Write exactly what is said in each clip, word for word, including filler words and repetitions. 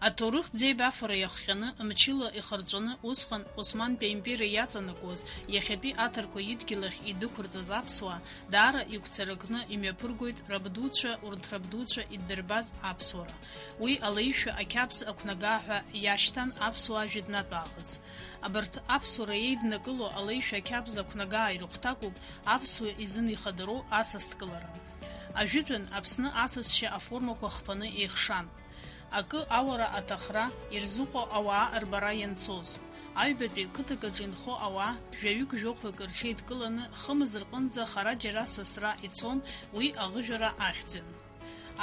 Аҭоурыхтә ӡеибафара иахҟьаны, мчыла ихырҵәаны, усҟан Османтәи аимпериа иаҵанакуаз, иахьатәи аҭырқәа идгьыл ахь идәықәырҵаз аԥсуаа, даара игәцаракны имҩаԥыргоит рабдуцәа, урҭ рабдуцәа иддырбаз аԥсуара. Уи алеишәа ақьабз ақәнагаа ҳәа иашьҭан аԥсуаа жәытәнатә аахыҵ. Абарҭ аԥсуара еиднакыло алеишәа ақьабз ақәнагаа ирыхәҭакуп аԥсуа изын ихадароу асасдкылара. Ажәытәан Аԥсны асасшьа аформақәа хԥаны еихшан. Акы ауара аҭахра ирзыҟоу ауаа рбара ианцоз. Аҩбатәи қыҭак аҿы инхо ауаа жәаҩык-жәохәҩык рҽеидкыланы хымз рҟынӡа хара џьара сасра ицон, уи аӷыжәара ахьӡын.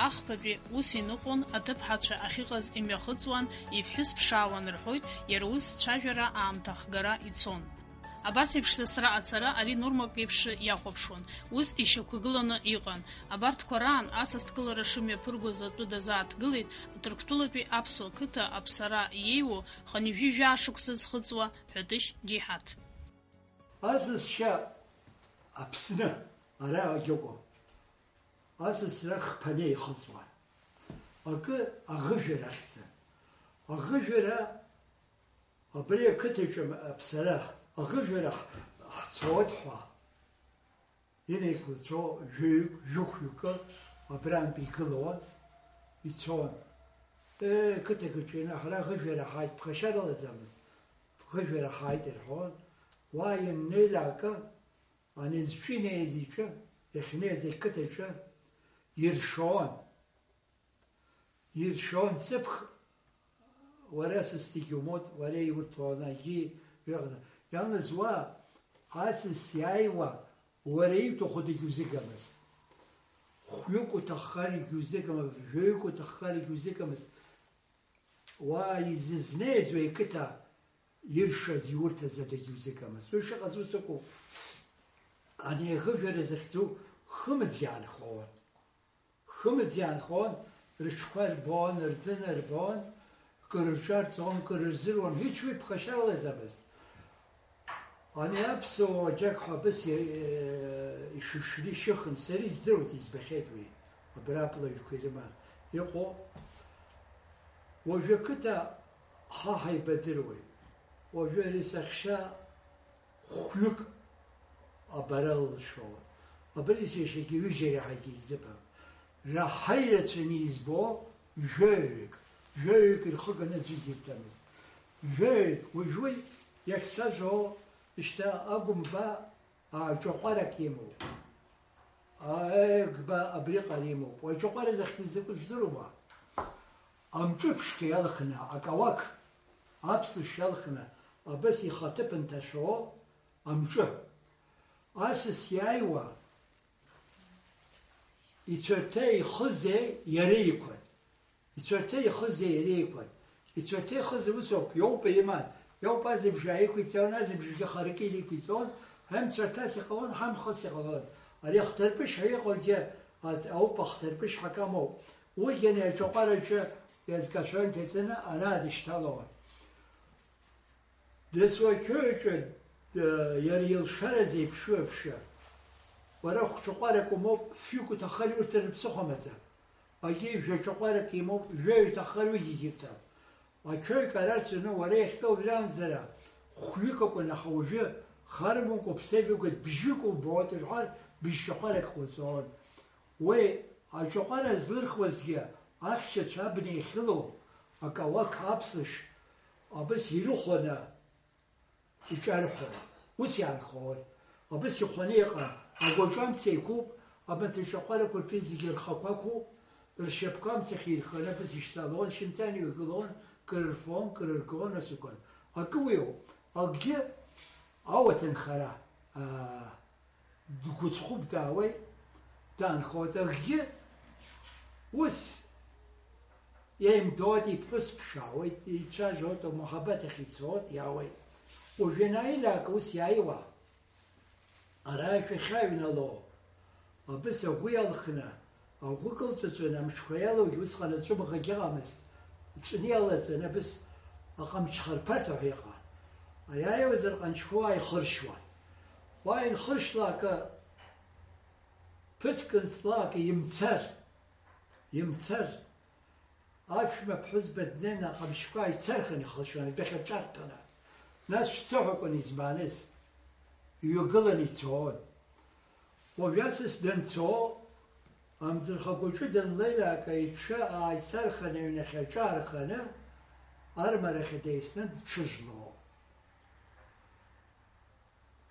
Ахԥатәи ус иныҟәон, аҭыԥҳацәа ахьыҟаз имҩахыҵуан, иԥҳәыс ԥшаауан рҳәоит, иара ус цәажәара аамҭа ахгара ицон. Абас еиԥш сасра ацара ари нормак еиԥш иахәаԥшуан, ус ишьақәгыланы иҟан. Абарҭқәа раан асасдкылара шымҩаԥыргоз атәы дазааҭгылеит Ҭырқәтәылатәи аԥсуа қыҭа Аԥсара иеиуоу хынҩажәи жәаа шықәса зхыҵуа Ҳәатышь Џьиҳаҭ. Асасшьа Аԥсны, ара агьыҟоу. Асасра хԥаны ихыҵуан. Акы аӷыжәара ахьӡын. Аӷыжәара, абри ақыҭаҿы аԥсара, аӷыжәара ҳ-, ҳцоит ҳәа, инеиқәырцәо жәаҩык, жәохәҩыкы абрантә игылон, ицон. Е, қыҭак аҿы инаҳара аӷыжәара ҳааит, ԥхашьа рылаӡамызт. Ӷыжәара ҳааит рҳәон, уа ианнеилакы, ани зҿы инеиз иҿы, иахьнеиз ақыҭаҿы иршон. Иршон ҵыԥх, уара сасдагьы умоут, уара иурҭоны агьи иҟаӡам. Иалаз уа асас иааиуа, уара иуҭаху дагьузыгамызт. Хәҩык уҭаххаргьы узыгамызт, жәаҩык уҭаххаргьы узыгамызт. Уа изызнеиз уи ақыҭа иршаз, иурҭаз адагьы узыгамызт. Уи шыҟаз ус акәу, ани аӷыжәара захьӡу хымз иаанхон. Хымз иаанхон, рыҽқәа рбон, рдын рбон, кыр рҿарҵон, кыр рзыруан, ҳәич уи ԥхашьа рылаӡамызт. Ани аԥсуаа џьакха абыс иа-, ишышәри шьыхын, сара издыруеит, избахьеит уи, абра аплажәқәа ирыман иҟоу. Уажәы ақыҭа ҳа ҳаибадыруеит. Уажәы ари саҳәшьа хәҩык абара лылшоуп. Абри сашьагьы ҩыџьа реиҳагьы изыԥам. Раҳа ирацәаны избо жәаҩык, жәаҩык ирхыганы аӡәгьы ирҭамызт. Жәаҩык, уажәы уи иахьцәажәо, шьҭа агәымба, аа, ҿаҟәарак имоуп. Аегба абриҟара имоуп. Уи аҿаҟәара захьӡыз закәу здыруама? Амҿыԥшқа иалхны, акауак, аԥслышьа иалхны, абас ихаҭыԥ нҭашәо амҿы. Асас иааиуа, ицәарҭа ихызеи иара иқәын. Ицәарҭа ихызеи иара иқәын. Ицәарҭа ихыз усоуп, иоупа иман, иоупа азыбжа аиқәиҵон, азыбжагьы харакы илиқәиҵон, ҳамцәарҭас иҟалон, ҳамхыс иҟалон. Ари ахҭарԥышь ҳәа иҟоугьы, аупа ахҭарԥышь ҳәа акы амоуп. Уигьы ани аҿаҟәараҿы иазкашәан ҭаҵаны ара дышьҭалауан. Дасу ақьоуаҿы, э, иара илшара зеиԥшу еиԥш, уара хәҿаҟәарак умоуп, фҩык уҭаххар урҭ рыԥсыхәа амаӡам. Агьи жәаҿаҟәарак имоуп, жәаҩа иҭаххар уигьы ирҭап. Ақьоук арацәаны уара иахьтәоу жәанӡара хәҩык акәын, аха уажәы харманкәа, ԥсеивакәа бжьык убоит рҳәар, быжьшьахәарак ҟауҵон. Уи аҿаҟәара злырхуазгьы ахьчацәа абна иахьылоу акауак аԥслышь абас ирыхәаны иҿарҳәон. Ус иаанхон. Абас ихәаны иҟан. Агәаҿы амца еиқәуп, абанҭ аҿаҟәарақәа рҿы зегьы рхақәа ықәуп, ршьапқәа амцахь ирханы абас ишьҭалон, шьымҭан иҩагылон, кыр рфон, кыр ргон, ас акәын. Акы уиоуп, акгьы ауаҭынхара, аа, дгәыцхәып, даауеит, даанхоит, акгьы ус иаимдоит, иԥҳәыс ԥшаауеит, ицәажәоит, амаҳабаҭ ахь ицоит, иаауеит. Уажәы ианааилак ус иааиуа, ара ашәахьа иҩнало, абыс агәы иалхны, агәы кылҵәаҵәаны амҽқәа иалоугьы усҟан аҵәымӷагь ыҟамызт, иҵәны иалаҵаны абыс аҟамчхарԥарҭа ҳәа иҟан. Аиааиуаз арҟамчқәа уа ихыршьуан. Уа инхыршьлакы, ԥыҭк анҵлакы имцар, имцар, Аԥшәма ԥҳәызба днеины аҟамчқәа ааицарханы ихылшәан, адәахьы аҿарҭәаны. Нас шәцо ҳәа акәын измааныз. Иҩагыланы ицон. Уажә асас данцо, амӡырхагәаҿы данлеилак, иҽы ааицарханы аҩнахь аҿаарханы, армарахь деисны дҽыжәло.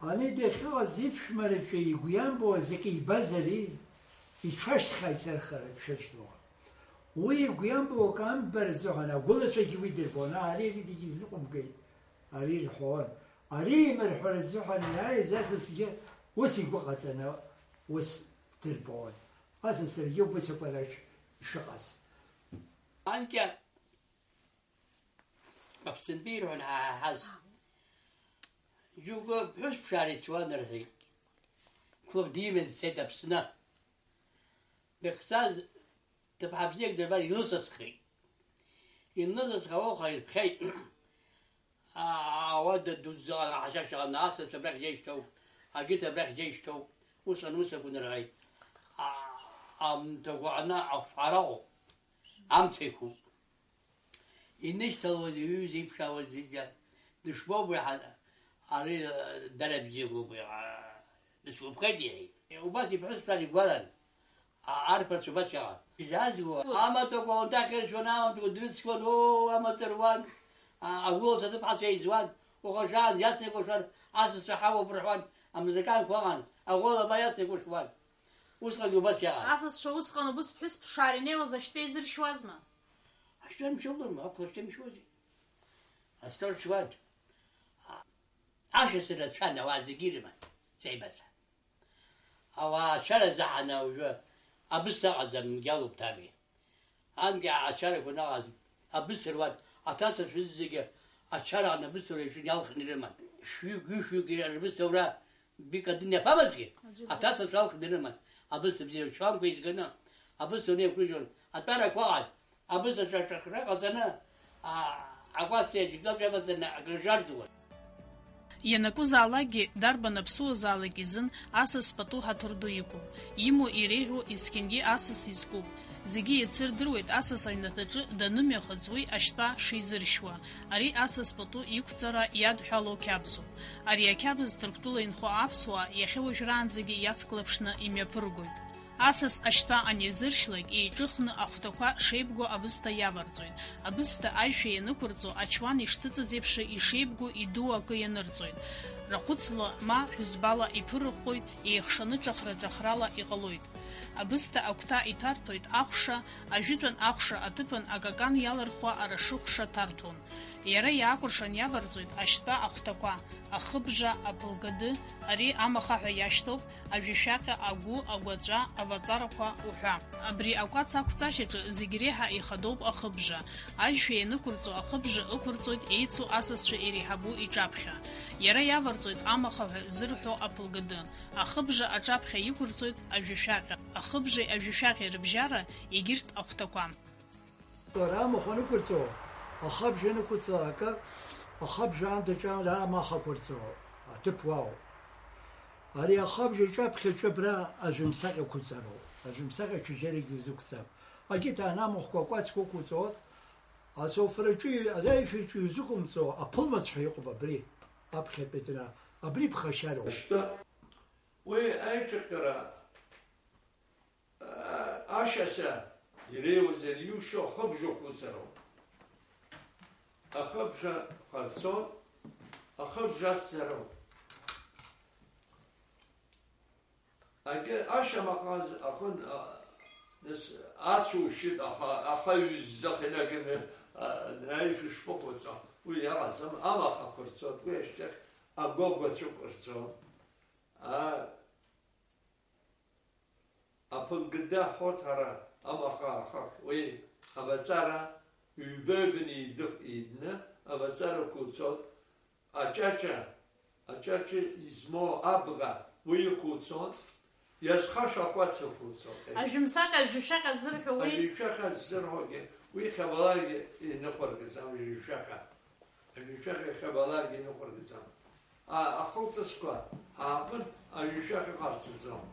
Ани дахьыҟаз иԥшәмараҿы игәы иамбо зегьы ибаз ари, иҽашьҭхьааит архара дшәыжәло. Уи игәы иамбо акы амбар азыҳәан агәылацәагьы уи дырбон, ари, ари дагьизныҟәымгеит, ари рҳәон. Ари имырҳәар азыҳәан иааиз асасгьы ус игәы ҟаҵаны ус дырбон. Асас даргьы убас акәараҿ ишыҟаз. Анкьа Аԥсынтәи ирҳәон ҳаҳаҳаз. Џьоукы ԥҳәыс ԥшаара ицуан рҳәеит. Клуб диман дцеит Аԥсны. Дыхцаз ҭыԥҳа бзиак дырбар илыҵысхит. Илыҵысха ауха ирԥхьеит. А-, ауада дуӡӡа ҟан, аҳашьашьа ҟан, асасцәа абрахь џьеишьҭоуп, агьырҭ абрахь џьеишьҭоуп. Усҟан ус акәын рҳәеит. А-, амҭақәа ҟаны ахәшәара ыҟоуп. Амца иқәуп. Инышьҭалуаз, иҩыза иԥшаауаз зегьы дышбоу уи ҳа-, ари, э, дара бзиақәоуп уи, а, дысгәаԥхеит иҳәеит. Убас иԥҳәыс ԥшаара игәаран, а, арԥарцәа убас иҟан. Изаазго амаҭәақәа унҭахьыршьуан, амаҭәақәа дрыцқьон, оо, амаҵ руан, а, агәылацәа аҭыԥҳацәа еизуан, уаха шаанӡа иацны икәашон, асасцәа ҳауп рҳәуан, амузыкантқәа ыҟан, аӷәӷәала ма иацны икәашуан. Усҟангьы убас иҟан. Асасцәа усҟан убыс ԥҳәыс ԥшаара инеиуаз ашьтәа изыршьуазма? Ашьтәа мшьоума, ақәлашьҭа мшьуазеи? Астол шьуан. Ашәа сырацәан, ауаа зегьы ирыман, сеибацан. Ауаа ачара заҳаны уажәы абысҭа ыҟаӡам, мгьалуп ҭами. Анкьа ачарақәа наҟаз абысҭа руан, аҭацацәа зегьы ачара анабысҭа ура иҿы иалхны ирыман. Шәҩык-ҩышәҩык рыбысҭа ура Бик адин иаԥамазгьы, аӡәы аҭацацәа алхны ирыман, абысҭа бзиа рчуанқәа еизганы, абысҭа унеиқәыржьуан, атәарақәа ыҟан, абысҭа ҿаҿахра ҟаҵаны, а-, акәац иаџьыкәлаҵәа аваҵаны акрыжарӡуан. Ианакәызаалакгьы, дарбан аԥсуазаалак изын асас пату ҳаҭыр ду иқәуп, имоу иреиӷьу есқьынгьы асас изкуп. Зегьы еицырдыруеит асас аҩнаҭаҿы данымҩахыҵ уи ашьтәа шизыршьуа. Ари асас пату иқәҵара иадҳәалоу қьабзуп. Ари ақьабз Ҭырқәтәыла инхо аԥсуаа иахьа уажәраанӡагьы иацклаԥшны имҩаԥыргоит. Асас ашьтәа анизыршьлак, еиҿыхны ахәҭақәа шеибгоу абысҭа иаварҵоит. Абысҭа аишәа ианықәырҵо, ачуан ишҭыҵыз еиԥш ишеибгоу идуу акы ианырҵоит. Рахәыцла ма ҳәызбала иԥырыхәхоит, еихшаны ҿахра-ҿахрала иҟалоит. Абысҭа агәҭа иҭарҭәоит ахәша, ажәытәан ахәша аҭыԥан акакан иалырхуа арашыхәша ҭарҭәон. Иара иаакәыршан иаварҵоит ашьтәа ахәҭақәа, ахыбжа, аԥылгыды, ари амахаҳәа иашьҭоуп, ажәышәаҟьа, агәы, агәаҵәа, аваҵарақәа уҳәа. Абри акәац ақәҵашьаҿы зегь реиҳа ихадоуп ахыбжа. Аишәа ианықәырҵо ахыбжа ықәырҵоит еицу асасцәа иреиҳабу иҿаԥхьа. Иара иаварҵоит амахаҳәа зырҳәо аԥылгыды. Ахыбжа аҿаԥхьа иқәырҵоит ажәышәаҟьа. Ахыбжеи ажәышәаҟьеи рыбжьара егьырҭ ахәҭақәа. Ара амахә анықәырҵо, ахабжа анықәырҵалак, ахабжа аанда ҿа-, амахә ақәырҵо аҭыԥ уаауп. Ари ахабжа иҿаԥхьаҿы абра ажәымсаҟьа қәыҵароуп. Ажәымсаҟьа ҽаџьарагьы изықәҵам. Акиҭа анамахәқәа акәацқәа ықәуҵо, асофраҿы, анаҩшәаҿы изықәымҵо аԥылмацә ҳәа иҟоуп абри, аԥхьатәи адра, абри ԥхашьароуп. Ашьтәа, уи аиҿыхара Ашьаса иреиуаз иара иушьо ахыбжа қәыҵароуп. Ахыбжа ҟарҵон, ахыбжа асзароуп. Агьы ашьамаҟаз аҟын, а, нас ацәушьит, аха, аха ҩызӡа хынаганы, а, аишәа шԥаҟауҵо? Уи иаҟаӡам, амаҟа қәырҵоит, уи ашьҭахь агәагәацәа ҟарҵон. А, Аԥынгыда ҳоҭара амаха ахахь уи аваҵара ҩба-ҩбаны идых-, идны аваҵара ықәуҵон, аҷаҷа, аҷаҷа измоу абӷа уи ықәуҵон, иазхаша акәац ықәуҵон. Ажәымсаҟьа, ажәышәаҟьа ззырҳәо уи? Ажәышәаҟьа ззырҳәогьы уи хьабалакгьы иныҟәыргаӡам, ажәышәаҟьа. Ажәышәаҟьа иахьабалакгьы иныҟәыргаӡом. А, ахылҵысқәа ааҟәын, ажәышәаҟьа ҟарҵаӡом.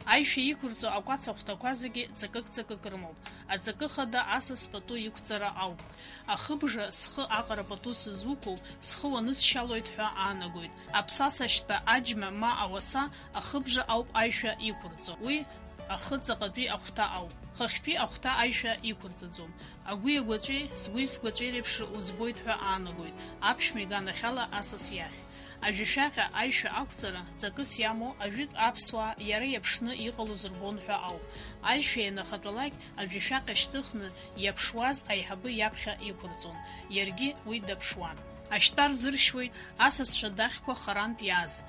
Аишәа иқәырҵо акәац ахәҭақәа зегьы ҵакык-ҵакык рымоуп. Аҵакы хада асас пату иқәҵара ауп. Ахыбжа схы аҟара пату сызуқәу, схы уанысшьалоит ҳәа аанагоит. Аԥсаса шьтәа аџьма ма ауаса ахыбжа ауп аишәа иқәырҵо. Уи ахы ҵаҟатәи ахәҭа ауп. Хыхьтәи ахәҭа аишәа иқәырҵаӡом. Агәи агәаҵәеи, сгәи сгәаҵәеи реиԥш узбоит ҳәа аанагоит, аԥшәма иганахьала асас иахь. Ажәашәаҟьа аишәа ақәҵара ҵакыс иамоу ажәытә аԥсуаа иара иаԥшны иҟалоз рбон ҳәа ауп. Аишәа ианахатәалак, ажәашәаҟьа шьҭыхны иаԥшуаз аиҳабы иаԥхьа иқәырҵон, иаргьы уи даԥшуан. Ашьтәа рзыршьуеит асасцәа дахьқәа харантә иааз.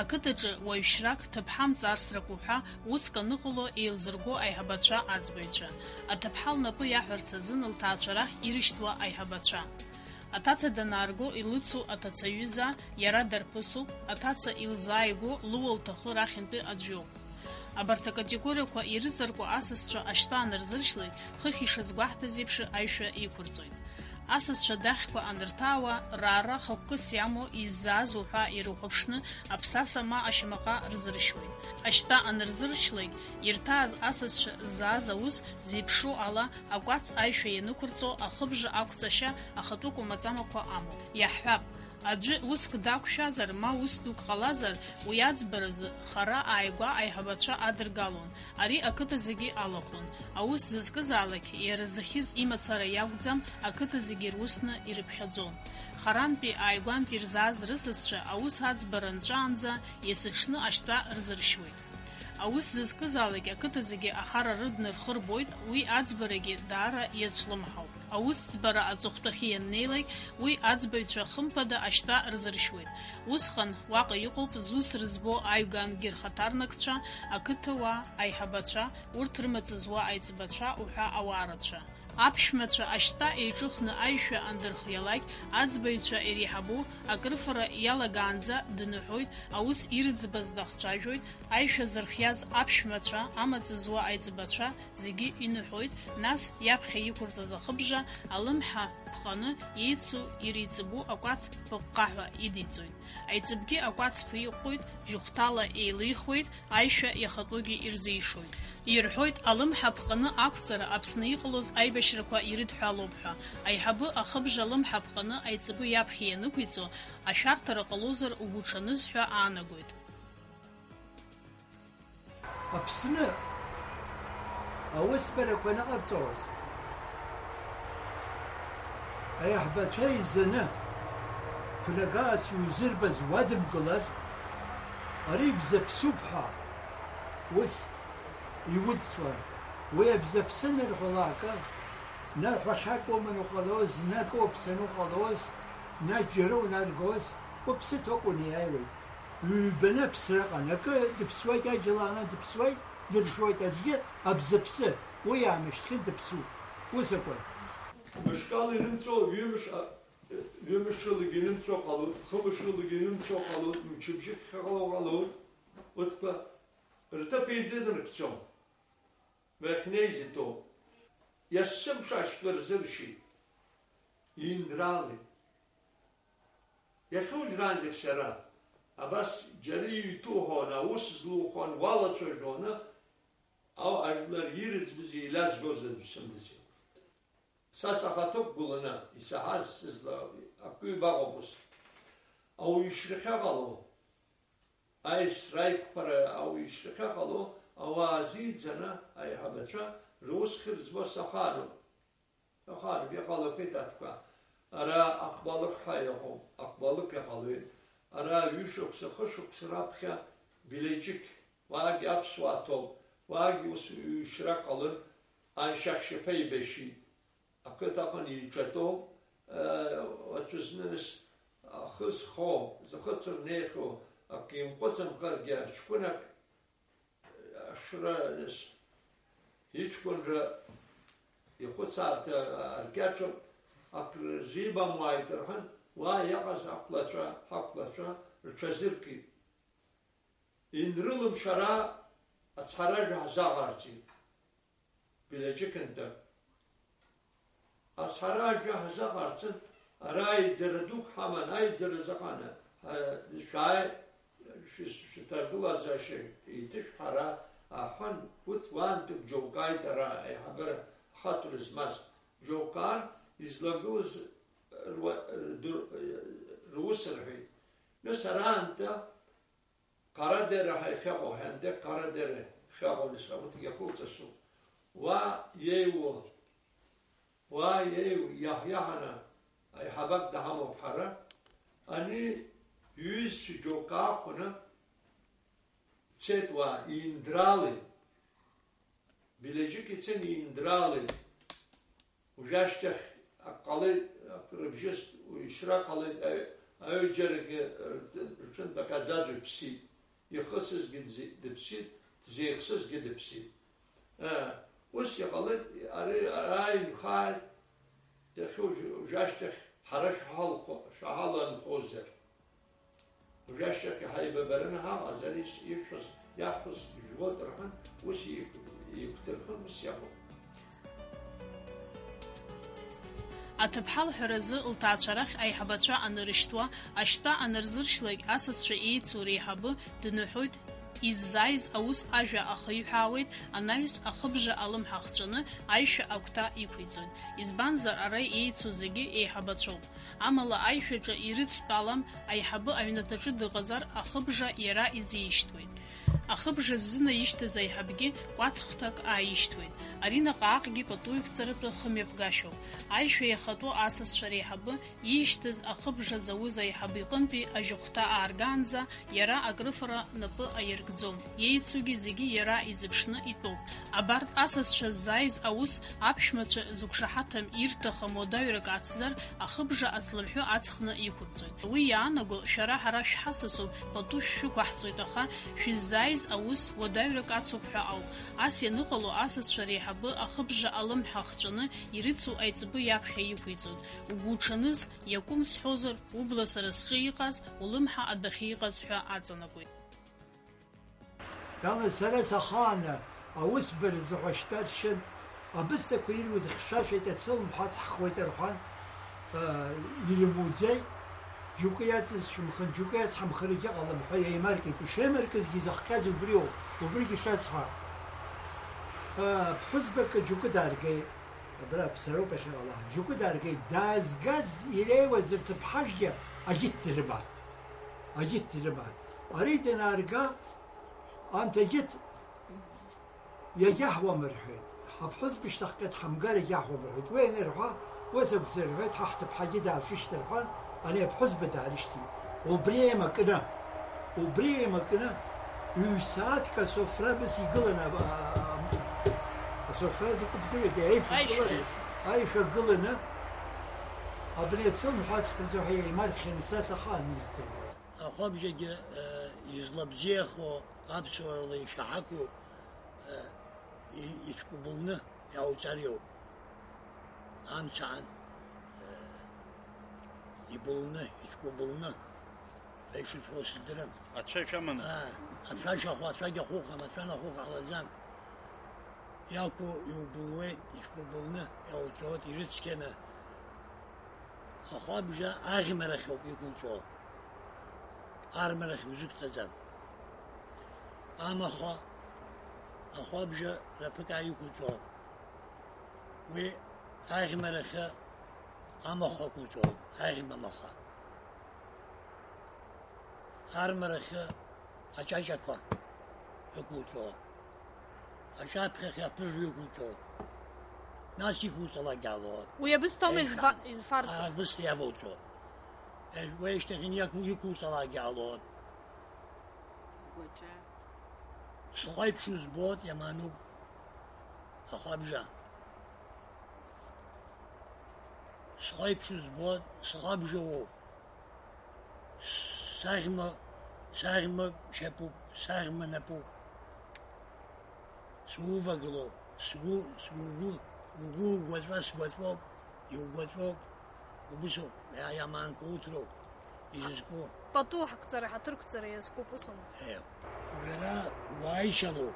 Ақыҭаҿы уаҩшьрак, ҭыԥҳа мҵарсрак уҳәа уск аныҟало еилзырго аиҳабацәа аӡбаҩцәа. Аҭыԥҳа лнапы иаҳәарц азын лҭаацәа рахь ирышьҭуа аиҳабацәа. Аҭаца данаарго илыцу аҭацаҩыза иара дарԥысуп, аҭаца илзааигәоу лыуа лҭахы рахьынтәи аӡәоуп. Абарҭ акатегориақәа ирыҵаркуа асасцәа ашьтәа анырзыршьлак, хыхь ишазгәаҳҭаз еиԥш аишәа иқәырҵоит. Асасцәа дахьқәа анырҭаауа, раара хықәкыс иамоу иззааз уҳәа ирыхәаԥшны аԥсаса ма ашьамаҟа рзыршьуеит. Ашьтәа анырзыршьлак, ирҭааз асасцәа ззааз аус зеиԥшу ала акәац аишәа ианықәырҵо ахыбжа ақәҵашьа ахатәы кәамаҵамақәа амоуп. Иаҳҳәап, аӡәы уск дақәшәазар, ма ус дук ҟалазар, уи аӡбаразы хара ааигәа аиҳабацәа адыргалон, ари ақыҭа зегьы алахәын. Аус зызкызаалак иара зыхьыз имацара иакәӡам, ақыҭа зегьы ирусны ирыԥхьаӡон. Харантәи ааигәантә ирзааз рысасцәа аус аӡбара нҵәаанӡа есыҽны ашьтәа рзыршьуеит. Аус зызкызаалак ақыҭа зегьы ахара рыдны рхы рбоит, уи аӡбарагьы даара иазҿлымҳауп. Аусӡбара аҵыхәтәахьы ианнеилак, уи аӡбаҩцәа хымԥада ашьтәа рзыршьуеит. Усҟан уаҟа иҟоуп зус рыӡбо аҩгангьы рхаҭарнакцәа, ақыҭауаа, аиҳабацәа, урҭ рымаҵ зуа аиҵбацәа уҳәа ауаа рацәа. Аԥшәмацәа ашьтәа еиҿыхны аишәа андырхиалак, аӡбаҩцәа иреиҳабу акрыфара иалагаанӡа дныҳәоит, аус ирыӡбаз дахцәажәоит, аишәа зырхиаз аԥшәмацәа, амаҵ зуа аиҵбацәа, зегьы иныҳәоит, нас иаԥхьа иқәырҵаз ахыбжа алымҳа ԥҟаны, еицу иреиҵбу акәац пыҟҟаҳәа идиҵоит. Аиҵбгьы акәац ԥиҟҟоит, жьыхәҭала еилихуеит, аишәа иахатәугьы ирзишоит. Ирҳәоит, алымҳа ԥҟаны ақәҵара Аԥсны иҟалоз аибашьрақәа ирыдҳәалоуп ҳәа. Аиҳабы ахыбжа алымҳа ԥҟаны аиҵбы иаԥхьа ианықәиҵо, ашәарҭара ҟалозар угәуҽаныз ҳәа аанагоит. Аԥсны аусбарақәа аныҟарҵоз, аиаҳбацәа еизаны, қәнагаас иузырбаз уадымгылар, ари бзаԥсуп ҳәа ус иудҵуан. Уи абзаԥсы анырҳәалак, наҳәахьак уманы уҟалоз, нак уаԥсаны уҟалоз, наџьара унаргоз, уԥсы ҭоуп унеиааиуеит. Ҩбаны аԥсра ыҟан, акы дыԥсуеит, аџьал ааны дыԥсуеит, дыршоит аӡәгьы, абзаԥсы, уи аамышьҭхьын дыԥсуп. Ус акәын. Мышкала инымҵәо, ҩымш, а, ҩымшалагьы инымҵәо ҟалоит, хымшалагьы инымҵәо ҟалоит, мчыбжьык хьаҟало ҟалоит, урҭқәа рҭыԥ еидынаркӡом. Уахьнеиз итәоуп. Есымша ашьтәа рзыршьит. Инрали. Иахьа уажәраанӡагь сара абас џьара иуҭуҳәон, аус злухон, уалацәажәоны, ау ажәлар ирыӡбыз еилазгоз аӡә сымаӡам. Са сахаҭа ықәгыланы исаҳаз сызла акы ҩбаҟоуп ус. Ауаҩы ишьра ахьыҟало, аисра аиқәԥара ауаҩы ишьра ахьыҟало, ауаа азиӡаны аиҳабацәа рус хьырӡбо сахаануп. Ахаануп, иҟалақәеит аҭкәа. Ара Ахәбалык ҳәа иҟоуп, Ахәбалык иҟалоит. Ара ҩышықәса, хышықәса раԥхьа Белеҷык, уаагьы аԥсуаа ҭоуп, уаагьы ус ҩшьра ҟалын, аншьа Хьшьаԥа ибашьит. Ақыҭа аҟны иҿатәоу, э, уаҵәызны нас ахы зхоу, зхы цырнеихьоу, акы имҟәыҵымхаргьы, ҷкәынак, ашра, нас, иҷкәынра ихәыцаарҭа аркьаҿ, акры зибамуааит рҳәан, уа иҟаз ақәлацәа, ҳақәлацәа рҽазыркит. Инрылымшара ацҳаражәа ҳзаҟарҵеит. Белеҷыкынтәы. Ацҳаражәа ҳзаҟарҵан, ара аиӡара дук ҳаман, аиӡара заҟана, ҳа, шәааи, шәыс-, шәҭагылазаашьа еиҭышәҳәара, Аҳәан, урҭ уаантәык џьоук ааит ара аиҳабыра ахаҵара змаз, џьоук аан, излагылаз руа-, рдыр-, рус рҳәеит. Нас араамҭа Ҟарадеры ҳәа иахьыҟоу, Ҳәанде Ҟарадеры иахьыҟоу, нас урҭгьы ахылҵысуп. Уа иеиуоу, уа иеиуоу, иаҳ-, иаҳаны аиҳабак даҳамоуп ҳара. Ани иҩызцәа џьоук аахәаны, Цеит уа, ииндралеит. Белеџьык ицан, ииндралеит. Уажәашьҭахь ак ҟалеит, ак рыбжьыст, уишьра ҟалеит, аҩ-, аҩыџьарагьы, э, рҿынтә аӡәаӡәа иԥсит. Ихысызгьы дзи-, дыԥсит, дзеихсызгьы дыԥсит. Э, ус иҟалеит, ари ара инхааит, иахьа уажә-, уажәашьҭахь ҳара шәҳалхо-, шәаҳаланхозар? Уажәашьҭахь ҳаибабараны ҳаҟазар, ис-, ишәҳәоз, иаҳҳәоз жәбоит рҳәан, ус еиқә-, еиқәдырхын, ус иаҳәон. Аҭыԥҳа лҳәаразы лҭаацәа рахь аиҳабацәа анырышьҭуа, ашьтәа анырзыршьлак, асасцәа еицу реиҳабы дныҳәоит, иззааиз аус ажәа ахиҳәаауеит, анаҩс ахыбжа алымҳа хҵәаны аишәа агәҭа иқәиҵоит. Избанзар, ара еицу зегьы еиҳабацәоуп. Амала аишәаҿы ирыдтәалам, аиҳабы аҩнаҭаҿы дыҟазар, ахыбжа иара изишьҭуеит. Ахыбжа ззынаишьҭыз аиҳабгьы кәацхәҭак ааишьҭуеит. Ари наҟ-ааҟгьы пату иқәҵаратәы хымҩаԥгашьоуп. Аишәа иахатәу асасцәа реиҳабы иишьҭыз ахыбжа зауз аиҳабы иҟынтәи ажьыхәҭа ааргаанӡа иара акрыфара напы аиркӡом. Иеицугьы зегьы иара изыԥшны итәоуп. Абарҭ асасцәа ззааиз аус аԥшәмацәа зықәшаҳаҭым ирҭахым уадаҩрак ацзар, ахыбжа ацлымҳәы аҵхны иқәырҵоит. Уи иаанаго, шәара ҳара шәҳасасуп, пату шәшәықәаҳҵоит, аха шәыззааиз аус уадаҩрак ацуп ҳәа ауп. Ас ианыҟало, асасцәа реиҳабы ахыбжа алымҳа хҵәаны ирыцу аиҵбы иаԥхьа иқәиҵоит. Угәуҽаныз, иакәым сҳәозар, убла сара сҿы иҟаз, улымҳа адәахьы иҟаз ҳәа аҵанакуеит. Дала сара сахааны аусбара зыҟашьҭаршьын, абысҭақәа ируаз хьшәашәеит, ацылымҳәа ацҳхуеит рҳәан, аа, ирымуӡеит, џьоукы иаҵызшәымхын, џьоукы иацҳамхаргьы ҟалам ҳәа еимаркит. Ишеимаркызгьы изыхҟьаз убриоуп, убригь ишацҳа. Аа, ԥҳәызбак џьоукы дааргеит, абра Аԥсароуп иахьыҟала, џьоукы дааргеит, даазгаз иреиуаз рҭыԥҳажәгьы аџьыҭ дрыман. Аџьыҭ дрыман. Ари данаарга, анҭ аџьыҭ иагьаҳуам рҳәеит. Ҳаԥҳәызба шьҭахьҟа дҳамгар иагьаҳуам рҳәеит. Уи анырҳәа, ус акәзар рҳәеит, ҳа ҳҭыԥҳагьы даашәышьҭыр ҳәан, ани аԥҳәызба даарышьҭит. Убри еимакны, убри еимакны, ҩ-сааҭк асофра быс игылан, а, а, а, асофра закәу бдыруеит, аишәа Аишәа. Гылан, аишәа гыланы, абни ацылымҳәа аҵхраҿы ҳәа еимаркхьаны са сахаан издыруа. Ахәабжьагьы, э, излабзиахо, аԥсуарала ишаҳақәу, э, и-, ицәкәыбылны иауҵар иоуп. Амца аан, э, ибылны, ицәкәыбылны, ишыцәоу сыздырам. Ацәа шәаманы? Аа, ацәа шәахәа, ацәагьы ахәыхам, ацәа анахәыха ҟалаӡам. Иақәу иубылуеит, ицәкәыбылны иауҵоит, ирыцқьаны. Ахәабжа аӷьмарахьоуп иқәуҵо. Армарахь узықәҵаӡам. Амаха ахәабжа раԥыкаа иқәуҵо. Уи аӷьмарахьы амаха ықәуҵо, аӷьма маха. Армарахьы аҷаҷақәа ықәуҵо. Аҿаԥхьахь аԥыжә иқәуҵо, нас иқәуҵалак иаалоит. Уи абысҭоума изфа-, Еиҳа. Изфарҵо? Абысҭа иавоуҵо. Е, уи ашьҭахь иақәу-, иқәуҵалак иаалоит. Гәаҿа. Схәаԥшуа збоит, иамануп. Ахәабжа. Схәаԥшуа збоит, схәабжа уоуп. Саӷьма, саӷьма шьапуп, саӷьма напуп. Сувагылоуп, сгәы, сгәы, угәы, угәы угәаҵәа сгәаҵәоуп, иугәаҵәоуп, убысоуп, иа-, иаманкуҭроуп, изызку. Пату ҳақәҵара, ҳаҭырқәҵара иазкуп, усоума? Е, уара уааишьалоуп.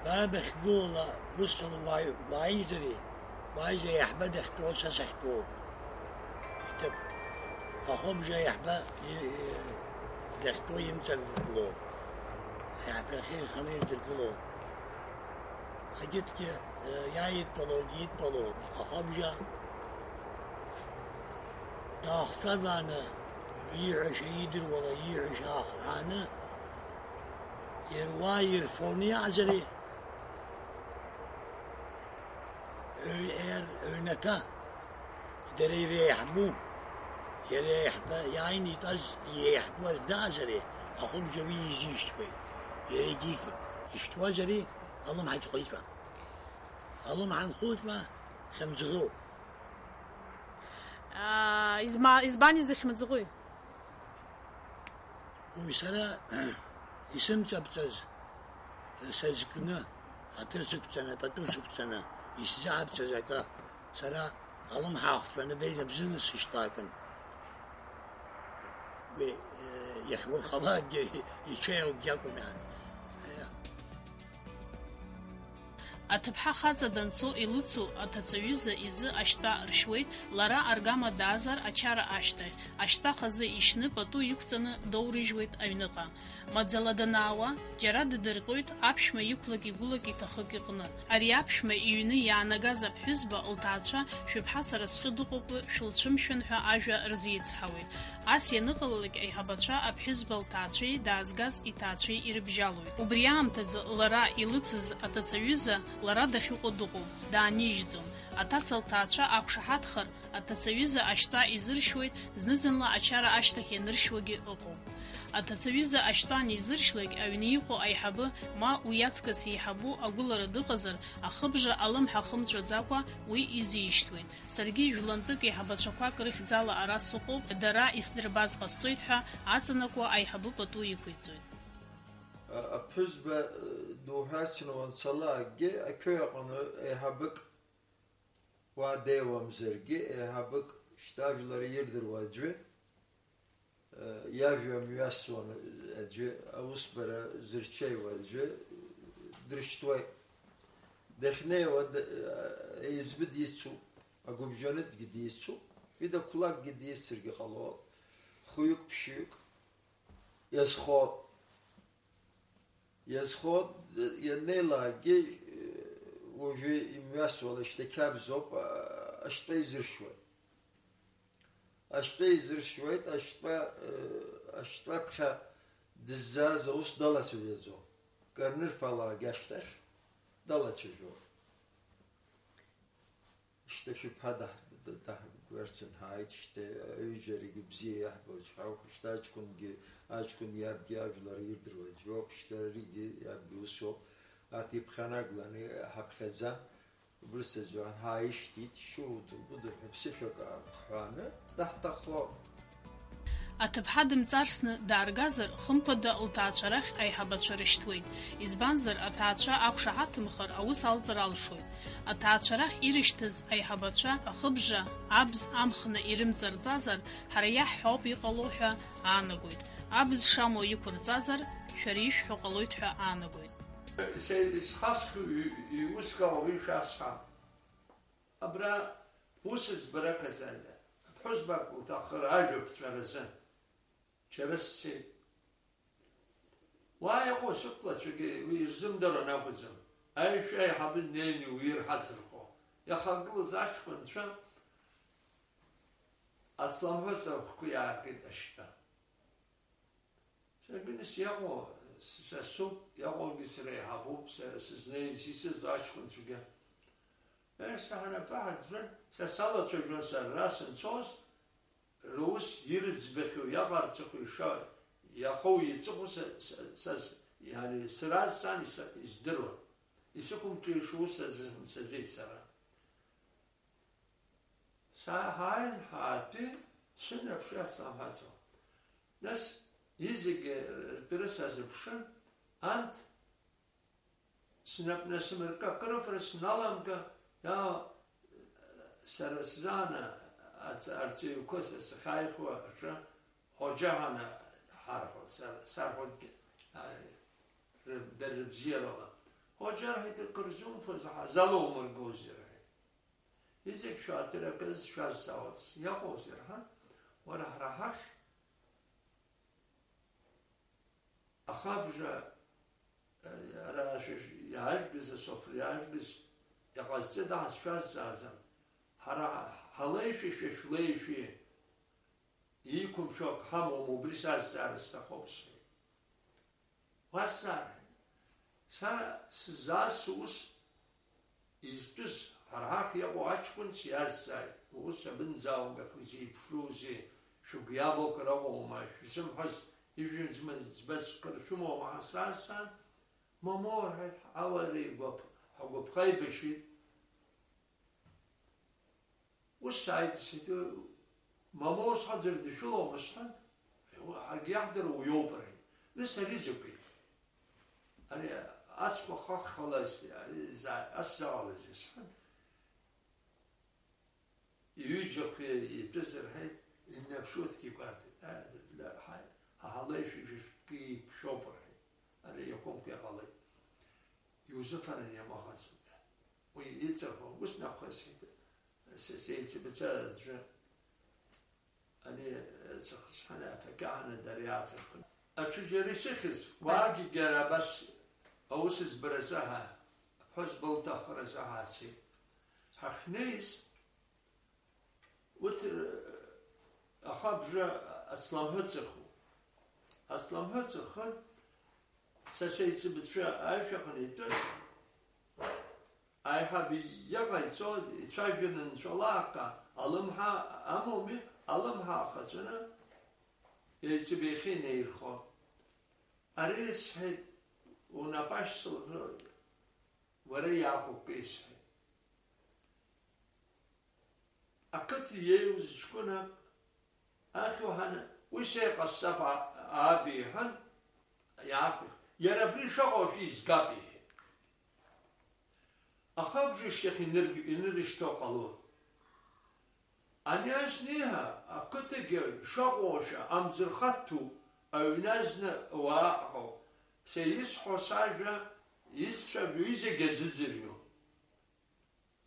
Бабахь гылала усҟан уааи-, уааизари, уааизар иаҳба дахьтәоу са сахьтәоу. Иҭыԥ. Ахәыбжа иаҳба и-, и-, дахьтәоу имҵаргылоуп. Иаҳбахьеи иханы ирдыргыло. Егьырҭгьы, э, иааидтәалоугьы идтәалоуп, ахәабжа даахцәажәааны, ииҳәаша иидыруала, ииҳәаша аахҳәааны, иара уа ирфоны иаазари? Ҩ-, ер-, ҩнаҭа, дара иреиҳабу, иара еиҳба-, иааины итәаз, иеиҳабу аздаазари, ахәыбжа уи изишьҭуеит, иара егьига, ишьҭуазари, алымҳагь хәыҷра. Алымҳа анхәыҷра, хьымӡӷуп. Аа, изма-, избан изыхьымӡӷуи? Уи сара исымҵабҵаз сазкны, ҳаҭыр сықәҵаны, пату сықәҵаны, исзаабҵаз акы, сара алымҳа аахҵәаны беинабзыны сышьҭалкын. Уи, э, иахьурхалакгьы, ичеилгьы акәын. Аҭыԥҳа хаҵа данцо илыцу аҭацаҩыза изы ашьтәа ршьуеит, лара аргама даазар ачара ашьҭахь, ашьтәа хазы ишьны пату иқәҵаны доурыжьуеит аҩныҟа. Маӡала данаауа, џьара ддырҟьоит аԥшәма иқәлак игәылак иҭахык иҟны. Ари аԥшәма иҩны иаанагаз аԥҳәызба лҭаацәа шәыԥҳа сара сҿы дыҟоуп шәылцәымшәан ҳәа ажәа рзеицҳауеит. Ас ианыҟалалак, аиҳабацәа аԥҳәызба лҭаацәеи даазгаз иҭаацәеи ирыбжьалоит. Убри аамҭазы лара илыцыз аҭацаҩыза лара дахьыҟоу дыҟоуп, даанижьӡом. Аҭаца лҭаацәа ақәшаҳаҭхар, аҭацаҩыза ашьтәа изыршьуеит, зны-зынла ачара ашьҭахь ианыршьуагьы ыҟоуп. Аҭацаҩыза ашьтәа анизыршьлак, аҩны иҟоу аиҳабы, ма уи аҵкыс еиҳабу агәылара дыҟазар, ахыбжа алымҳа хымҵәаӡакәа уи изишьҭуеит. Саргьы жәлантәык еиҳабацәақәак рыхьӡала ара сыҟоуп, дара исдырбаз ҟасҵоит ҳәа аҵанакуа аиҳабы пату иқәиҵоит. А-, аԥҳәызба, э, дуҳәарцны уанцалакгьы, ақьоу аҟны еиҳабык уа деиуамзаргьы, еиҳабык шьҭа ажәлар ирдыруа аӡәы, э, иажәа мҩасуан аӡәы, аусбара зырҽеиуа аӡәы дрышьҭуеит. Дахьнеиуа д-, э, еизбы дицуп, агәыбжьанытәгьы дицуп, ида қәлакгьы дицыргьы ҟалоит, хҩык-ԥшьҩык иазхоит. Иазхоит, ианнеилакгьы, э, уажәы имҩасуа лашьҭа қьабзоуп, а-, ашьтәа изыршьуеит. Ашьтәа изыршьуеит, ашьтәа, э, ашьтәаԥхьа дыззааз аус далацәажәаӡом. Карнырфалаагь ашьҭахь далацәажәон. Шьҭа шәыԥҳа даҳ-, даҳгәарцын ҳааит, шьҭа аҩыџьарагьы бзиа иаҳбоит ҳәа ауп, шьҭа аҷкәынгьы, аҷкәын иабгьы ажәлар ирдыруа џьоуп, шьҭа аригьы иабгьы усоуп, арҭ иԥхьанагланы ҳаԥхьаӡа, убрысаӡәы ҳааишьҭит, шьоу дыргәыдырҳәа ԥсышәак аахҳәааны даҳҭахо. Аҭыԥҳа дымҵарсны дааргазар, хымԥада лҭаацәа рахь аиҳабацәа рышьҭуеит. Избанзар, аҭаацәа ақәшаҳаҭымхар, аус алҵыр алшоит. Аҭаацәа рахь ирышьҭыз аиҳабацәа ахыбжа, абз амхны ирымҵарҵазар, ҳара иаҳҳәо ауп иҟало ҳәа аанагоит. Абз шамоу иқәырҵазар, шәара ишәҳәо ҟалоит ҳәа аанагоит. Се-, исхасхьоу ҩ-, ҩ-, уск ауаҩы шәасҳәап. Абра ус ӡбарак азы, аԥҳәызбак лҭаххар ажәа ԥҵәаразы. Џьара сцеит. Уа иҟоу сықәлацәагьы уи ирзымдыруан акәӡам. Аишәа аиҳабы днеины уирҳаҵырхо. Иахагылаз аҷкәынцәа ацламҳәа ҵархәқәа иааргеит ашьтәа. Саргьы нас иаҟоу са соуп, иаҟоугьы сара иаҳабуп, сара сызнеиз, исыӡбо аҷкәынцәагьы. Еҳ, саҳәан, аԥаҳа ӡәыр, са салацәажәон, сара ара санцоз, рус ирыӡбахьоу, иаҟарҵахьоу, иша-, иахоу, иҵыхәоу са, са, са, с-, иани, сара сан иса-, издыруан. Исықәымҿиашо ус азымцаӡеит сара. Сааҳааин, ҳаатәеит, сынаԥшуеит ацламҳәа ҵо. Нас изегьы ртәы сазыԥшын, анҭ снапы насымырккакырыфра сналамга, иа-, сара сзаана ац-, арҵаҩқәа са сахьааихуа аҿы Ҳоџьаҳәа ҳарҳәон, сар-, сарҳәоит, а, рыб-, дара рыбзиарала. Ҳоџьа, рҳәеит, акыр зумфоз, ҳа-, залоумыргозеи, рҳәеит. Изегь шәаатәаракыз шәазҵаауаз иаҟоузеи, рҳәан, уара ҳара ҳахь ахабжа Ара шәа-, иаажәгыз, асофра иаажәгыз, иҟазҵеит аҳ шәазҵааӡам. Ҳара ҳалеишәа, шәа шәлеишәи, иқәымшәо акы ҳамоума, убри сазҵаара сҭахуп, сҳәеит. Уазҵаара? Са сзааз сус изтәыз, ҳара ҳахь иҟоу аҷкәынс иазҵааит, ус абынӡааугахуи, зеиԥшроузеи, шәыгәы иабо акыр ыҟоума, шәзымҳәаз, ижәҩан ӡбац кыр шәымоума ҳәа сазҵаан, мамоу, рҳәеит, ҳауаа реигәаԥ-, ҳгәаԥха еибашьит. Ус сааит, сҳәеит, мамоу, сҳәа, ӡәыр дышәылоума, сҳәан, ҳагьы иаҳдыруа уиоуп, рҳәеит. Нас ари закәи? Ари ацәқәа хаххалаз, ари за-, ас заҟалазеи, сҳәан. Ҩыџьахә итәыз рҳәеит, иннарԥшуа дкьыкәарҭеит. Ҳа, ҳа, ҳа ҳалеишәа шәышәкы иԥшьоуп рҳәеит. Ари иакәымкәа иҟалеит. Иузыфаран иамаҟаӡам. Уи иҵырхуан, ус нахысит. Се-, сеицыбыца аӡәы. Ани ҵыхсҳаны афакьаҳаны дара иаацырхын. Аҽыџьара исыхьыз, уаагьы џьара абас аус збаразы ҳа, аԥҳәызба лҭаххаразы ҳацеит. Ҳахьнеиз, урҭ, ахабжа ацламҳәа ҵырхуп. Ацламҳәа ҵырхын, са сеицыбыцәа аишәаҟны итәыз, аиҳабы иаҟа ицо, ицәажәаны нцәалааҟа, алымҳа амоуми, алымҳа ахаҵәаны еиҵыб иахьа инеирхо. Ари, сҳәеит, унапы ашьцылҳәо, уара иаақәыпкы, исҳәеит. Ақыҭа иеиуаз ҷкәынак ахь уаҳаны, уи сеиҟасҵап, а-, ааб иҳәан, иаақәихт. Иара абри шаҟа уажәы изгап, иҳәеит. Ахабжа шьҭахь инырг-, инырышьҭо ҟало. Ани ас неиҳа ақыҭагьы шаҟа уашәа амӡырха ҭәуп, аҩны азны ауаа ҟоуп. Са исҳәо сажәа, исцәажәо изегь азыӡырҩуан.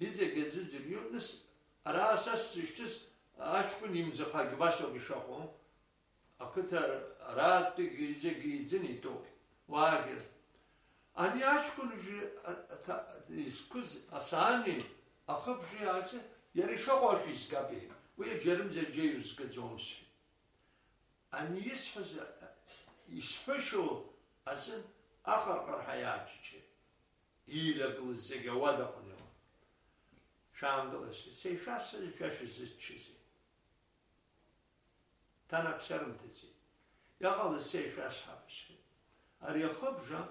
Изегь аӡәы ӡырҩуан, нас, ара са сзышьҭыз аҷкәын имӡахагь убас ауп ишыҟоу. Ақыҭа аратәигьы зегьы иӡын итәоуп, уаагьы. Ани аҷкәын уажәы а-, аҭа-, изқәыз асаани ахыбжеи аҿы иара ишыҟоу ашәа изгап, иҳәеит. Уи аџьарымзар џьа иузгаӡом, сҳәеит. Ани исҳәаз, а-, исҳәашьоу азын аҟырҟырҳәа иааччеит. Иилагылаз зегьы ауадаҟны иҟан. Шәаангыла, сҳәеит, сеишәасҳәазеи, шәа шәызыччозеи? Ҭанак сарымҭаӡеит. Иҟалаз сеишәасҳәап, сҳәеит. Ари ахыбжа,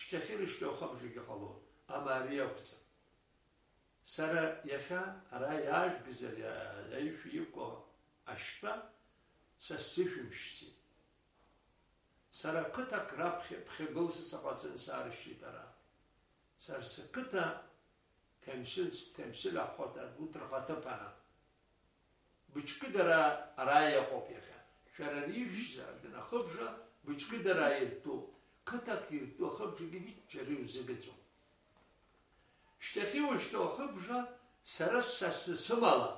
шьҭахьырышьҭоу ахыбжагьы ҟалон, ама ари акәӡам. Сара иахьа ара иаажәгыз ари аишәа иқәу ашьтәа са сзышәымшьӡеит. Сара қыҭак раԥхьа ԥхьагылса саҟаҵаны саарышьҭит ара. Сара сқыҭа Ҭемсыл, Ҭемсыл ахәҭа ду рхаҭыԥ ара. Быҿкыдара ара иҟоуп иахьа. Шәара рижәшьӡа, днахыбжа, быҿкыдара иртәуп. Қыҭак иртәу ахыбжагьы иччара иузыгаӡом. Шьҭахьиуа шьҭоу ахыбжа сара ссасны сымала,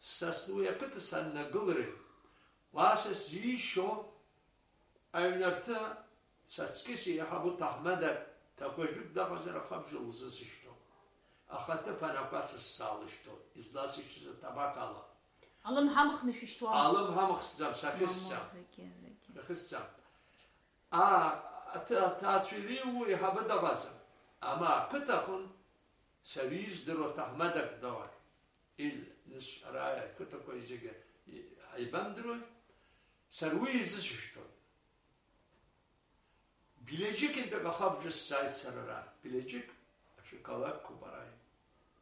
ссасны уи ақыҭа саннагылареи, уа са сзишьо аҩнарҭа саҵкьыс еиҳабу ҭаҳмадак ҭакәажәык даҟазар ахыбжа лзысышьҭоуп. Ахаҭыԥ анакәац сзалышьҭоуп, изласышьҭыз аҭабак ала. Алымҳа амхны шәышьҭуама? Алымҳа амхсӡам, сахьысӡам. Мамоу, зегьы, зегьы. Сахьысӡам. А, аҭ-, аҭаацәа иреиуоу еиҳабы даҟаӡам. Ама ақыҭа аҟын сара издыруа ҭаҳмадак дауан. Ил, нас ара ақыҭақәа зегьы и-, ҳаибамдыруеи? Сара уи изысышьҭуан. Билеџьик интәык ахабжа сзааит сара ара. Билеџьик, ашәы қалақьқәоуп ара.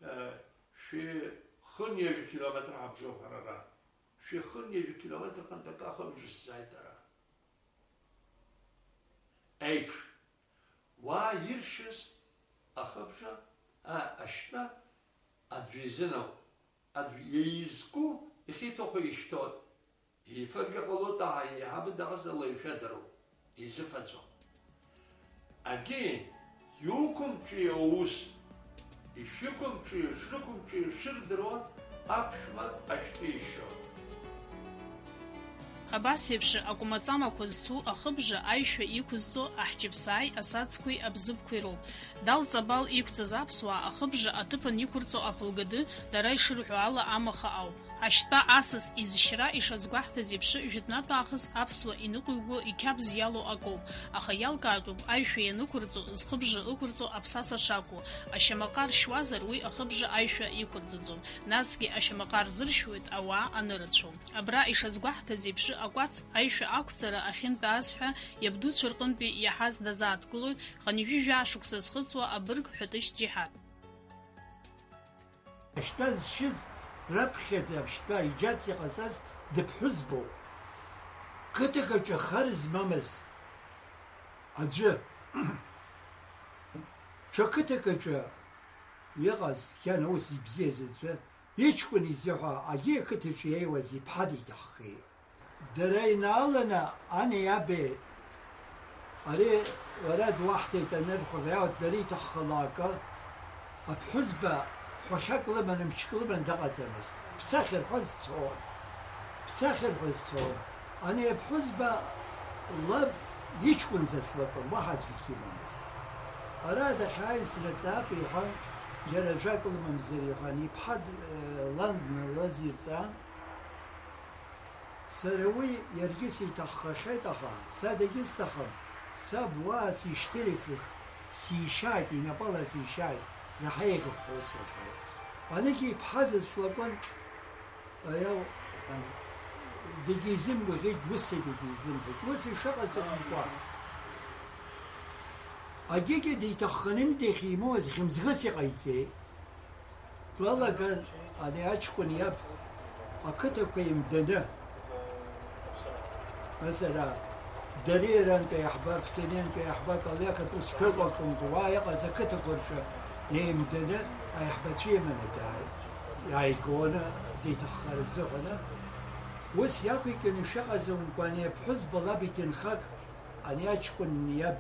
Э, шәи хынҩажәа километр ҳабжоуп ҳара ара. Шәи хынҩажәа километр хынтәык ахабжа сзааит ара. Еиԥш, уа иршьыз ахыбжа, а, ашьтәа аӡәы изын ауп. Аӡә иеизку ихиҭахо ишьҭоит. Иифаргьы ҟалоит, аҳа, еиҳабы даҟазар лаҩшәадароуп, изыфаӡом. Агьи, иуқәымҿио аус, ишиқәымҿио, ишрықәымҿио шырдыруа аԥшәма ашьтәа ишьоит. Абас еиԥш акәмаҵамақәа зцу ахыбжа аишәа иқәызҵо аҳҷыԥсааи асацқәеи абзыԥқәеи роуп. Дал-ҵабал иқәҵаз аԥсуаа ахыбжа аҭыԥан иқәырҵо аԥылгады, дара ишырҳәо ала, амаха ауп. Ашьтәа асас изшьра ишазгәаҳҭаз еиԥш, жәытәнатә аахыс аԥсуа иныҟәиго иқьабз иалоу акоуп, аха иалкаатәуп аишәа ианықәырҵо, зхыбжа ықәырҵо аԥсаса шакәу. Ашьамаҟа ршьуазар, уи ахыбжа аишәа иқәырҵаӡом. Насгьы ашьамаҟа рзыршьуеит ауаа анырацәоу. Абра ишазгәаҳҭаз еиԥш, акәац аишәа ақәҵара ахьынтәааз ҳәа иабдуцәа рҟынтәи иаҳаз дазааҭгылоит ҟанижәижәаа шықәса зхыҵуа абырг Ҳәатышь Џьиҳад. Ашьтәа зшьыз раԥхьаӡа аԥшьтәа иџьац иҟаҵаз дыԥҳәызбоуп. Қыҭак аҿы хар змамыз аӡәы. Ҽа қыҭак аҿы иҟаз, иан аус ибзиаз аӡәы, иҷкәын изыҳәа агьи ақыҭаҿы иеиуаз иԥҳа диҭаххеит. Дара инааланы ани аби, ари уара дуаҳҭеит анырҳәо, иаут дара иҭаххалакы, аԥҳәызба ҳәашьак лыманы, мчык лыманы дыҟаӡамызт. Бца ахьырҳәоз дцон. Бца ахьырҳәоз дцон. Ани аԥҳәызба лаб иҷкәын заҵә лакәын, уаҳа аӡәгьы имамызт. Ара дахьааиз наӡаап, иҳәан, џьара ажәак лымамзар, иҳәан, иԥҳа д-, лан дналазирҵан, сара уи иаргьы сиҭаххахьеит, аха са дагьысҭахым, саб уа сишьҭырицих, сишьааит, инапала сишьааит, иаҳа еиӷьуп ҳәа ус лҳәеит. Аныгьы иԥҳа заҵә лакәын, Аиау, дагьизымгәаӷьит, ус дагьизымгәаӷьит. Ус ишыҟаз акәымкәа, агьигьы диҭахханы имдеихьимоз хьымӡӷыс иҟаиҵеит. Длалаган ани аҷкәын иаб ақыҭақәа еимданы, Масала, Дариа рантәи аиаҳба, Фҭениантәи аиаҳба, Калиақатәи сқьыркәакәымкәа уа иҟаз ақыҭақәа рҿы еимданы аиаҳбацәа иманы дааит. Иааигоны, деиҭаххар азыҳәаны. Ус иақәикын ишыҟаз акәымкәа, ани аԥҳәызба лаб иҭынхак, ани аҷкәын иаб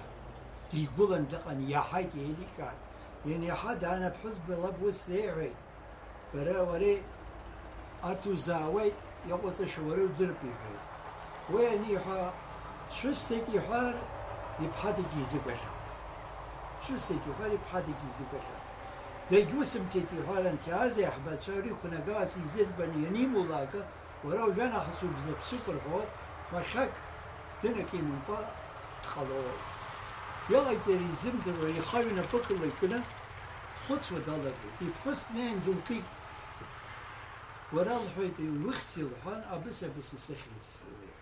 дигәылан дыҟан, иаҳаит, еиликааит. Ианиаҳа даан аԥҳәызба лаб ус леиҳәеит. Бара уареи арҭ узаауеит, иҟаҵашьа уара удырп, иҳәеит. Уи аниҳәа, дцәысҵеит иҳәар, иԥҳа дагьизыгәаӷьуан. Дцәысҵеит иҳәар, иԥҳа дагьизыгәаӷьуан. Дагьусымҭеит иҳәар, анҭ иааз аиаҳбацәа рықәнагалас изырбан ианимулаага, Уара уажәанахыс убзаԥсуп рҳәоит, ҳәахьак дынак имамкәа дҟалоит. Иҟаиҵара изымдыруа ихаҩ напык лкны дхәыцуа далагеит. Иԥҳәыс днеин дылкит. Уара, лҳәеит, иухьзеи лҳәан, абыс-абыс исыхьыз лҳәеит.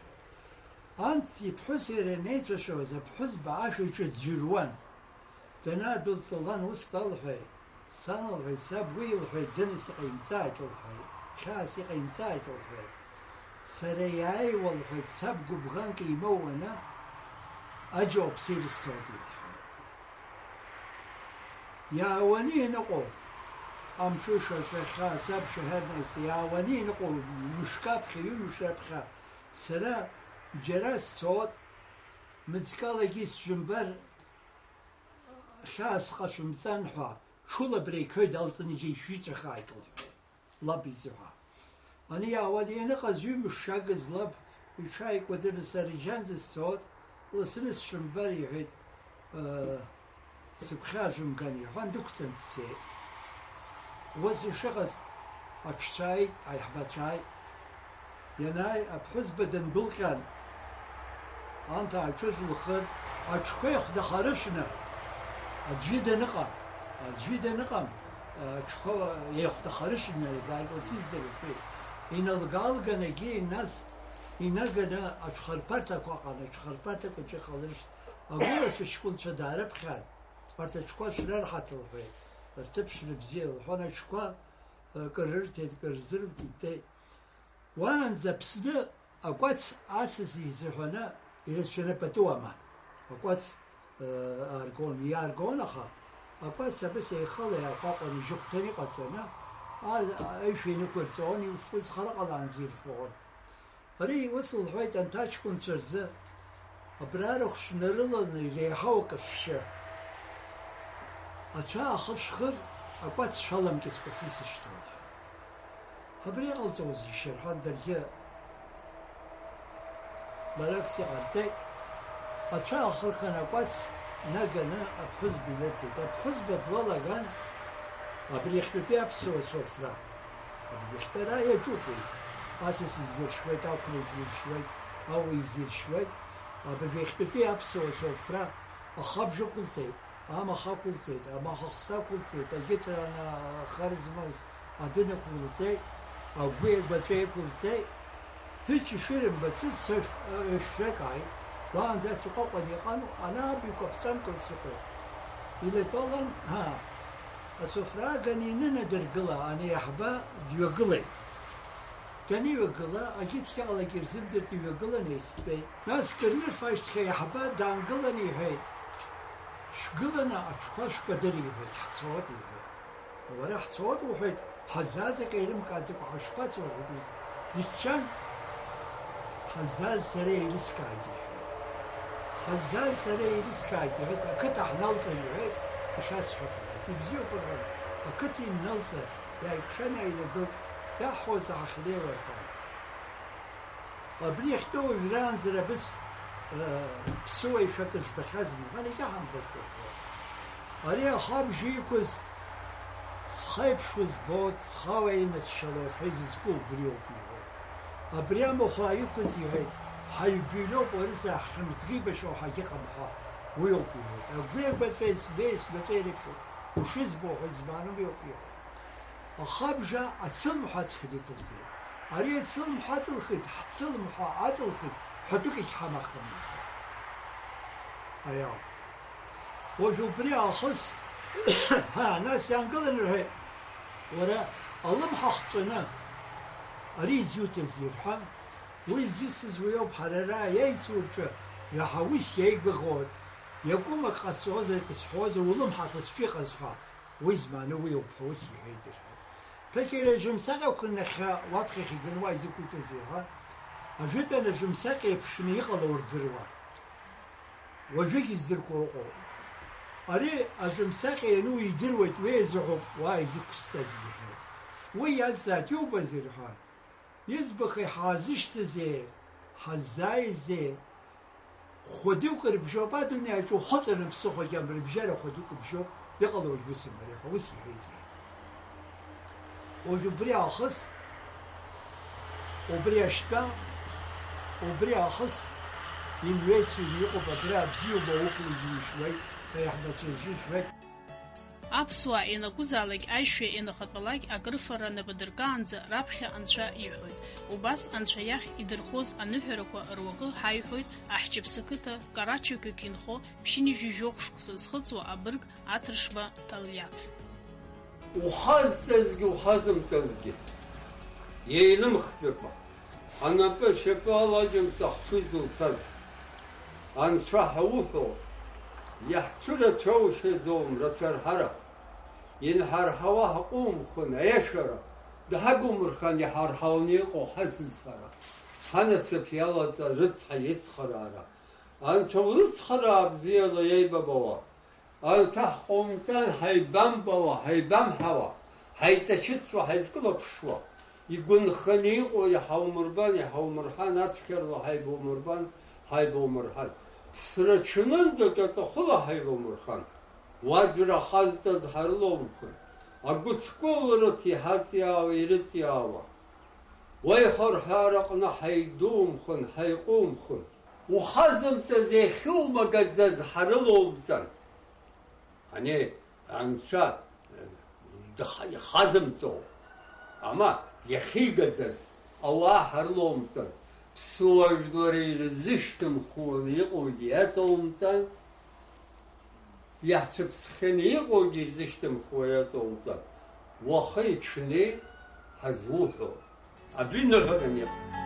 Анҭ иԥҳәыс иара инеицәашәоз аԥҳәызба ашәаҿы дӡырҩуан. Данаадәылҵ, лан ус лалҳәеит, сан лҳәеит, саб уи илҳәеит, дынас иҟаимҵааит лҳәеит, хьаас иҟаимҵааит лҳәеит. Сара иааиуа лҳәеит, саб гәыбӷанк имоуаны аџьоуԥса ирысҭоит лҳәеит. Иаауаны ианыҟоу, амҽыша ашахьа, саб шаҳәарнаиса, иаауаны ианыҟоу мышк аԥхьа, ҩымш раԥхьа, сара џьара сцот, мыӡкалагьы сжәымбар, хьаас ҟашәымҵан ҳәа, ҽула абри ақьои далҵны ишәиҵәахааит лҳәеит, лаб изыҳәа. Ани иаауан ианыҟаз ҩымш шагыз лаб иҽааикәадырны сара иџьанӡа сцот, ласны сшымбар иҳәеит, сыгәхьаажәымган иҳәан дықәҵан дцеит. Ус ишыҟаз аҽцәааит, аиҳабацәааит. Ианааи, аԥҳәызба дандәылҟьан, анҭ ааҽыжәылхын, аҽқәа еихәдахарышәны, аӡәы даныҟам, аӡәы даныҟам, аҽқәа еихәдахарышәны, иааигәа сыздырқәеит. Иналгалган егьи, нас инаганы аҽхырԥарҭақәа аҟан, аҽхырԥарҭақәа ҿыхалыршт, агәылацәа ҷкәынцәа даарыԥхьан, арҭ аҽқәа шәрарҳаҭ лҳәеит, рҭыԥ шрыбзиа лҳәан, аҽқәа, ы, кыр рырҭеит, кыр рзырҭеит. Уаанӡа Аԥсны акәац асас изыҳәаны ирацәаны пату аман. Акәац, э, ааргон, иааргон, аха акәац абас еихала иааҟәаҟәаны ижьыхәҭан иҟаҵаны, а-, аишәа инықәырҵон, иуфоз хара ҟалаанӡа ирфон. Ари ус лҳәеит анҭ аҷкәынцәа рзы, абра рыхә шнарыланы иреиҳау акы шәшьы. Ацәа ахы шәхыр, акәац шәаламкьыскәа сисышьҭалҳәа. Абри иҟалҵозеишь, рҳәан, даргьы Барак сыҟарҵеит. Ацәа ахырхын акәац наганы аԥҳәызба илырҵеит. Аԥҳәызба длалаган абри иахьтәатәи аԥсуа софра. Абри иахьтәара иаҿуп уи. Асас изиршьуеит, ақәра изиршьуеит, ауа изиршьуеит. Абри иахьтәатәи аԥсуа софра ахабжа ықәылҵеит. Амаха ақәылҵеит, амаха ахса ақәылҵеит, агьыҭра ана-, хар змаз адын ықәылҵеит, агәи агәаҵәеи ықәылҵеит. Ҳәыҷ ишырымбацыз сашә-, ышәшәак ааит. Уаанӡа сыҟәаҟәан иҟан, ана абиқәа ԥҵәамкәа сыҟоуп. Илатәалан, ҳа, асофра аганы инынадыргыла, ани аиҳабы дҩагылеит. Даныҩагыла, агьыҭхьаалак ирзымдырт, иҩагылан еицтәеит. Нас кыр нырфа ашьҭахь аиҳабы даангылан иҳәеит, шәгыланы аҽқәа шәкәадыр, иҳәеит, ҳцоит, иҳәеит. Уара ҳцоит уҳәеит, ҳаззааз акы еилымкааӡакәа ҳашԥацо, рҳәеит, дыччан, ҳаззааз сара еилыскааит, иҳәеит. Ҳаззааз сара еилыскааит, иҳәеит, ақыҭа ҳналҵын, иҳәеит, ишасҳәақәа, иҳәеит, ибзиоуп, рҳәан, ақыҭа инналҵа, иааикәшан иааилагылт, иаҳҳәозар ҳахьнеиуа, рҳәан. Абри иахьтәоу уажәраанӡа абыс, э, ԥсуа ишәакы збахьазма, ҳәа егьаҳамбац рҳәо. Ари ахабжа иқәыз схеиԥшуа збоит, схала инасшьалоит ҳәа изызку убриоуп, иҳәеит. Абри амахә ааиқәыз, иҳәеит, ҳаҩбаҩлоуп, уарзы ҳхьымӡӷ еибашьуа ҳагьыҟам ҳәа, уиоуп, иҳәеит. Агәи агәаҵәеи сгәеи сгәаҵәеи реиԥш ушызбо ҳәа измааноу уиоуп, иҳәеит. Ахабжа ацылымҳәа аҵхьан иқәылҵеит. Ари ацылымҳәа аҵылхит, ҳцылымҳәа аҵылхит, ҳәатәык егьҳамахым, иҳәеит. Аиау. Уажә убри аахыс, ҳа, нас иаангылан рҳәеит, уара алымҳа хҵәаны ари изиуҭазеи рҳәан, уи зицыз уиоуп, ҳара ара иаицу рҿы иаҳа ус иеигәыӷуа, иакәым ак ҟасҵозар, ак сҳәозар, улымҳа са сҿы иҟаз ҳәа. Уи змааноу уи ауп ҳәа ус иҳәеит, ирҳәеит. Ԥыхьеи ҩажәи мсаҟьақәа нахьхьи уаԥхьахь иганы уа изықәуҵазеи ҳәа, ажәытәан ажәымсаҟьа еиԥшны иҟало урдыруан. Уажәыгь издыркуа ыҟоуп. Ари ажәымсаҟьа иану идыруеит, уи азыҳәоуп уа изықәсҵаз, иҳәеит. Уи иазҵааит, иубазеи рҳәан. Избахеи, ҳаазышьҭызеи, ҳаззааизеи? Хәа дук рыбжьоуп, адунеи аҿы ухыҵәаны ԥсыхәагьы амрыбжьара хәа дук бжьоуп, иҟалоугь усым ари ҳәа ус иҳәеит, иҳәеит. Уажә убри аахыс, убри ашьтәа, убри аахыс имҩасҩны иҟоуп, абра абзиоума уқәлызу ишьуеит, аиаҳбацәа рзы ишьуеит. Аԥсуаа ианакәызаалак, аишәа ианахатәалак, акрыфара нап адыркаанӡа раԥхьа анцәа иҳәоит. Убас анцәа иахь идырхоз аныҳәарақәа руакы ҳаиҳәоит, аҳҷаԥса қыҭа Карачаҩык инхо ԥшьынҩажәи жәохә шықәса зхыҵуа абырг Аҭыршба Ҭалиаҭ. Ухазҵазгьы ухазымҵазгьы еилымхӡакәа, анапы ашьапы ала аџьымца ахшыҩ зуҭаз, анцәа ҳауҳәо, иаҳцәырацәоушьаӡом рацәарҳара. Инҳарҳауа ҳаҟәумхын, аиашара, дҳагумырхан иҳарҳаланы иҟоу ҳазыӡбара. Ҳанасыԥ иалаҵа рыцҳа ицхыраара. Анцәа урыцхыраа бзиала иеибабауа. Анцәа ҳҟоумҵан, ҳаибамбауа, ҳаибамҳауа, ҳаиҵачыцуа, ҳаизкылаԥшуа, игәынханы иҟоу иҳаумырбан, иҳаумырҳан, ацәгьарала ҳаибаумырбан, ҳаибаумырҳан. Ԥсра ҽнынӡа ҿаҵахәыла ҳаилаумырхан. Уаӡәра ахазҵаз ҳарылоумхын. Агәыцкәыл рыҭ иҳаҵиаауа, ирыҵиаауа. Уеихырҳәаара аҟны ҳаидумхын, ҳаиҟәумхын. Ухазымҵаз иахьумагаӡаз ҳарылоумҵан. Ани анцәа, дх-, ихазымҵо, ама иахьигаӡаз ауаа ҳарылоумҵан. Ԥсуа жәлар ирзышьҭымхуа иҟоугьы иаҵоумҵан. Иаҳцәыԥсхьаны иҟоугьы ирзышьҭымхуа иаҵоумҵан. Уахеи ҽнеи ҳазуҳәо. Абри ныҳәаран иҟоуп.